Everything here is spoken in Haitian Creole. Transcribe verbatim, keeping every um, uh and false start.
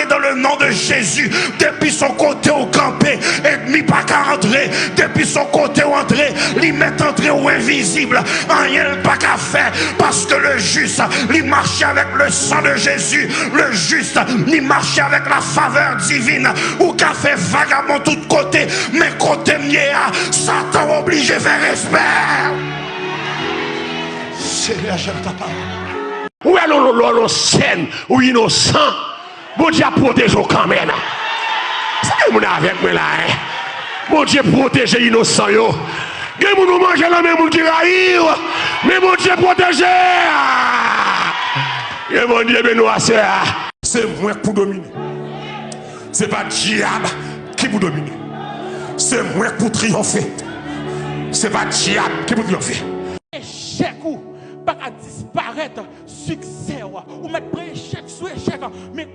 Dans le nom de Jésus, depi son kote ou kanpe, ènmi pa ka antre. Depi son kote ou antre, li mèt antre ou envizib. Anyen l pa ka fè, paske le jis, li mache avèk le san de Jezi. Le jis, li mache avèk la favè divin. Ou ka fè vagabon tout kote, men kote m ye a, Satan oblije fè respè. Senyè, j'aime ta parole. Ou wè lò, lò, lò, lò sèn, ou inosan. Bondye ap pwoteje w kanmenm. Se gen moun avèk mwen la, en? Bondye pwoteje inosan yo. Gen moun ou manje nan men moun ki rayi w, men Bondye pwoteje. Gen Bondye beni w aswè a. Se mwen k pou domine. Se pa dyab ki pou domine. Se mwen k pou triyonfe. Se pa dyab ki pou triyonfe. Echèk ou pa ka disparèt siksè w. Ou mèt pran echèk sou echèk, men kounye